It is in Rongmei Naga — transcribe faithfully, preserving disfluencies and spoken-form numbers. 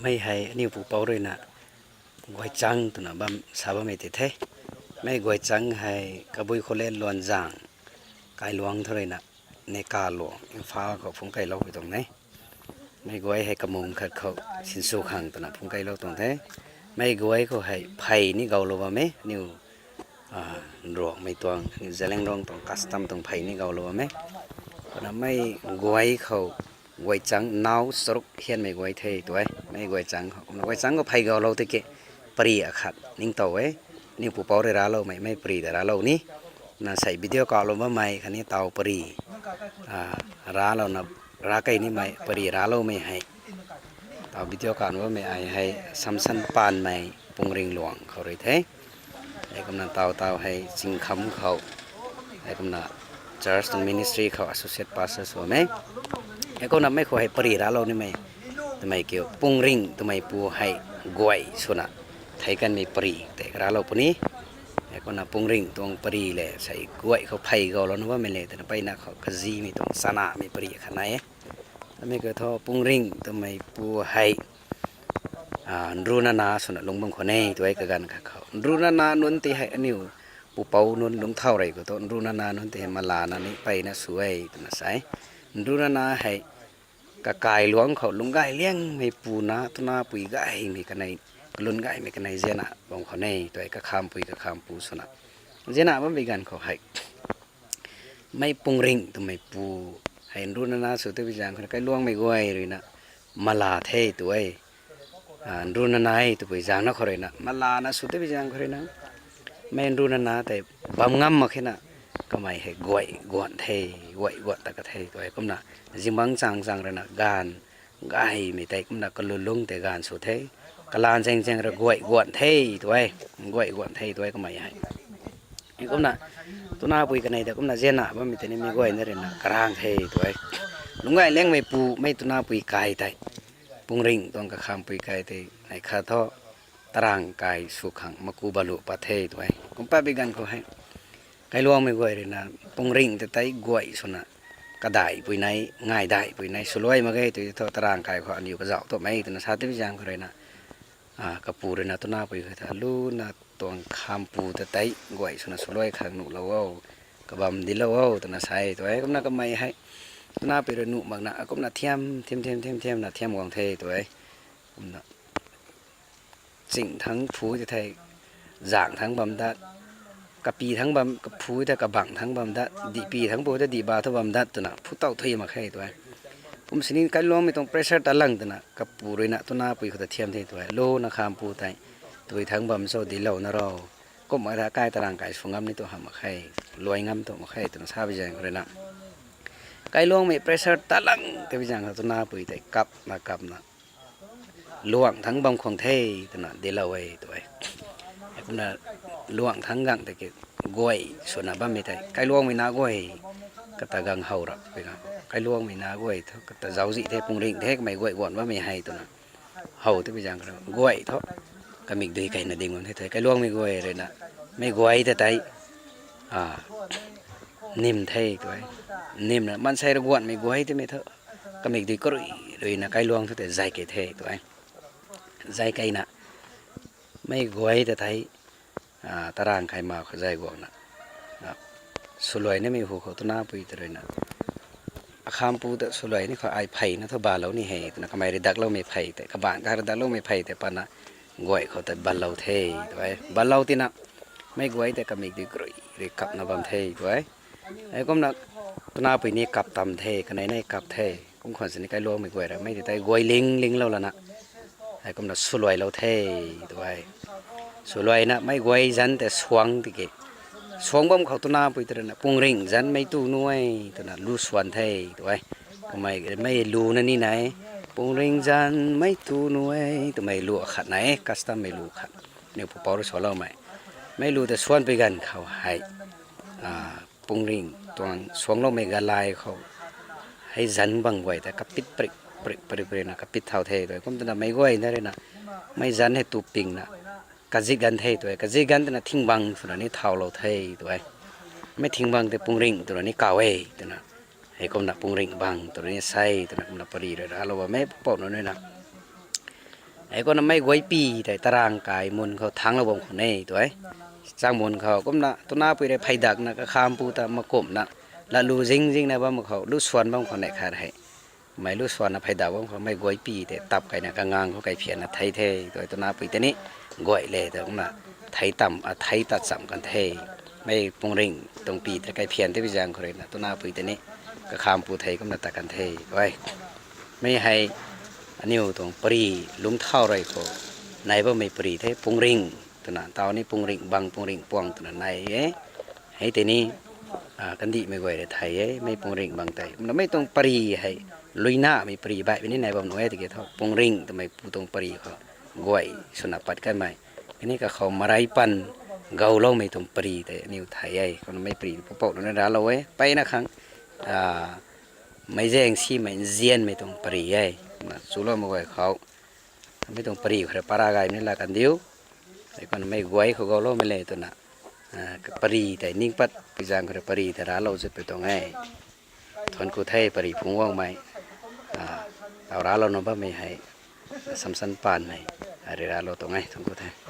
Mei hei aniu pupouc ruina Guaychang twna bam sa bammei ti the. Mei Guaychang hei Kabui Khullen Luanzang kailuangc thu ruina Neka Luang Imphal khou phungc keylou pui tuang e. Mei guay hei kamung khat khou sinsw khang twna phungc keylou tuang the. Mei guay khou hei phey ni gawlou bam e, aniu Nruangmei tuang, aniu Zeliangrong tuang custom tuang phey ni gawlou bam e. Kumna mei guay khou Guaychang nau charuk hianmei guay the tw e. Mei Guaychang khou, kumna Guaychang khou phey gawlou tiki pari akhat ningtow e. Aniu pupouc rui racloumei, mei pari ta raclou ni. Na sei video kalou bammei khatni taw pari raclouna, rac key nimei pari racloumei hei, taw video kalou bammei ai hei Samson Panmei Pungring Luang khou rui the. Heikumna taw taw hei Chingkham khou, heikumna church tuang ministry khou associate pastor sw e. Heikumna mei khou hei pari raclou nimei twmei kiu Pungring twmei pu hei guay swna thei kanmei pari tei raclou puni. Heikumna Pungring tuang pari le sei guay khou phey gawlouna bammei le twna mpeyna khou kazimei tuang chanamei pari khat nai e. Mei kiu thu Pungring twmei pu hei Nrunana swna lungc bam khwan e tw e kaganv khat khou. Nrunana nunc ti hei aniu pupouc nunc lungcthau rey khou thu Nrunana nunc ti hei malana ni mpeyna sw e twna sa e. Nrunana hei kakailuangc khou lungcgay liangmei pu na, twnapui gaymei kanei, kalun gaymei kanei zianna bam khwan e tw e, kakhampui kakhampu swna zianna bammei ganv khou hei mei Pungring twmei pu hei Nrunana sw tei bi zaeng khou rui kailuangmei guay ruina mala the tw e. Nrunana e twpui zaengna khou ruina malana sw tei bi zaeng khou ruina mei Nrunana tei bam ngam mak khena kamei hei guay guan the, guay guan ta ka the tw e. Kumna zingbangc chang chang ruina gaanv gaymei tei kumna kalulungc tei gaanv sw the, kalan zaeng zaeng rui guay guan the tw e, guay guan the tw e kamei hei. Kumna twnapui kanei ta kumna zianna bammei tei ni mei guay na ruina karang the tw e. Lungcgay liangmei pu mei twnapui kai tei, Pungring tuang kakhampui kai tei nei khat thu tarang kai sw khang maku balu pat the tw e. Kum pat bi ganv khou hei kailuangmei guay ruina Pungring ta tei guay swna kadaihpui nei, ngaidaihpui nei swluai mak ge tw thu tarang kai khou aniu kazauh twmei twna sa tei bi zaeng khou ruina kapu ruina twnapui khou ta luna tuang khampu ta tei guay swna swluai khang nuhlou o, kabam dinclou o twna sa e tw e. Kumna kamei hei twnapui rui nuh makna kumna thiam thiam thiam thiam thiamna thiam guang the tw e. Kumna ching thangc phu tei thei, zang thangc bam dat, kapy thangc bam kaphu tei kabang thangc bam dat, dihpy thangc phu tei dihba thu bam dat twna phu tow thui mak khe tw e. Kum sini kailuangmei tuang pressure ta lang twna kapu ruina twnapui khou ta thiam the tw e. Luna khampu tei tui thangc bam cho dinclouna ro, kum mak tha kai tarang kai sw ngam ni tu hamh mak khe, luai ngam tu mak khe twna sa bi zaeng khou ruina kailuangmei pressure ta lang tei bi zaeng khou twnapui tei kapna kapna luang thangc bam khwan the twna dinclou e tw e. Kumna luang thangc gang tei ki guay swna bammei tei kailuangmei na guay kata gang how ra pui ganv kailuangmei na guay thu kata zauczih the, Pungring the kamei guay guan bammei hei twna how tei bi zaeng khou rui guay thu kamikdui keyna ding bam the tw e. Kailuangmei guay ruina mei guay ta tei nim the tw e. Nimna maansei rui guanmei guay twmei thu kamikdui karui ruina kailuang thu tei zay key the tw e. Zay keyna mei guay ta tei tarang kai ma khou zay guangna swluai nimei hu khou twnapui ta ruina akhampu ta swluai ni khou ai pheyna thu balou ni he twna kamei rui dakloumei phey tei, kabaanc ka rui dakloumei phey tei patna guay khou ta balou the tw e. Balou tina mei guay tei kamikdui karui rui kapna bam the tw e. Heikumna twnapui ni kap tam the, kanei nei kap the. Kum khwan sini kailuangmei guay ra mei tei tei guay ling linglou lana heikumna swluailou the tw e. Swluaina mei guay zanc tei suang tiki suang bam khou twnapui ta ruina Pungring zanc mei tu nu e twna lu swan the tw e. Kamei mei lu na ni nai, Pungring zanc mei tu nu e twmei lu akhat nai e, custom mei lu khat, aniu pupouc rui swloumei. Mei lu tei swanpui ganv khou hei Pungring tuang suangloumei galay khou hei zanc bang guay tei kapit prik prik prik prikna kapit thau the tw e. Kum twna mei guay na ruina mei zanc hei tu pingna kazit ganv the tw e. Kazit ganv twna thingbang swna ni thaulou the tw e. Mei thingbang tei Pungring twna ni kaw e twna, heikumna Pungring bang twna ni sa e twna kumna pari rui raclou bammei pupouc nunc ruina Heikumna mei guaypi tei tarang kai mun khou thanglou bam khwan e tu e. Chang mun khou kumna twna pui rui pheydakna kakhampu ta makumna latlu zing zingna bam khou lu swan bam khwan e khat hei. Mei lu swanna pheydak bam khou mei guaypi tei tap kaina kangang khou kaiphianna thei the tu e, twna pui tei ni guay le tu kumna thei tam, a, thei tat cham kan the. Mei Pungring tuang pi tei kaiphian tei bi zaeng khou ruina twna pui tei ni kakhampu thei kumna tat kan the tu e. Mei hei aniu tuang pari lungcthau rui khou nai bammei pari the, Pungring twna, tau ni Pungring bang, Pungring puang twna nai e. Hei tei ni, a, kandihmei guay rui thei e, mei Pungring bang tei. Kumna mei tuang pari hei, luinamei pari baihmei ni nai bam nuh e tiki thu, Pungring twmei pu tuang pari khou guay swna pat kanmei. Kani kakhou marei pan gauloumei tuang pari tei aniu thei e. Kumna mei pari pupouh nunc rui raclou e. Mpeyna khang, a, meic zaeng simei nzianmei tuang pari e. Kumna chuloumei guay khou mei tuang pari khou rui para gaymei ni la kan diu. Heikumna mei guay khou gauloumei le twna, a, pari tei ning pat pi zaeng khou rui pari tei raclou zut pui tuang e. Thuanc ku the pari phungc guangmei, a, tau raclou na bammei hei, Samson Panmei, a, rui raclou tuang e, thuanc ku the.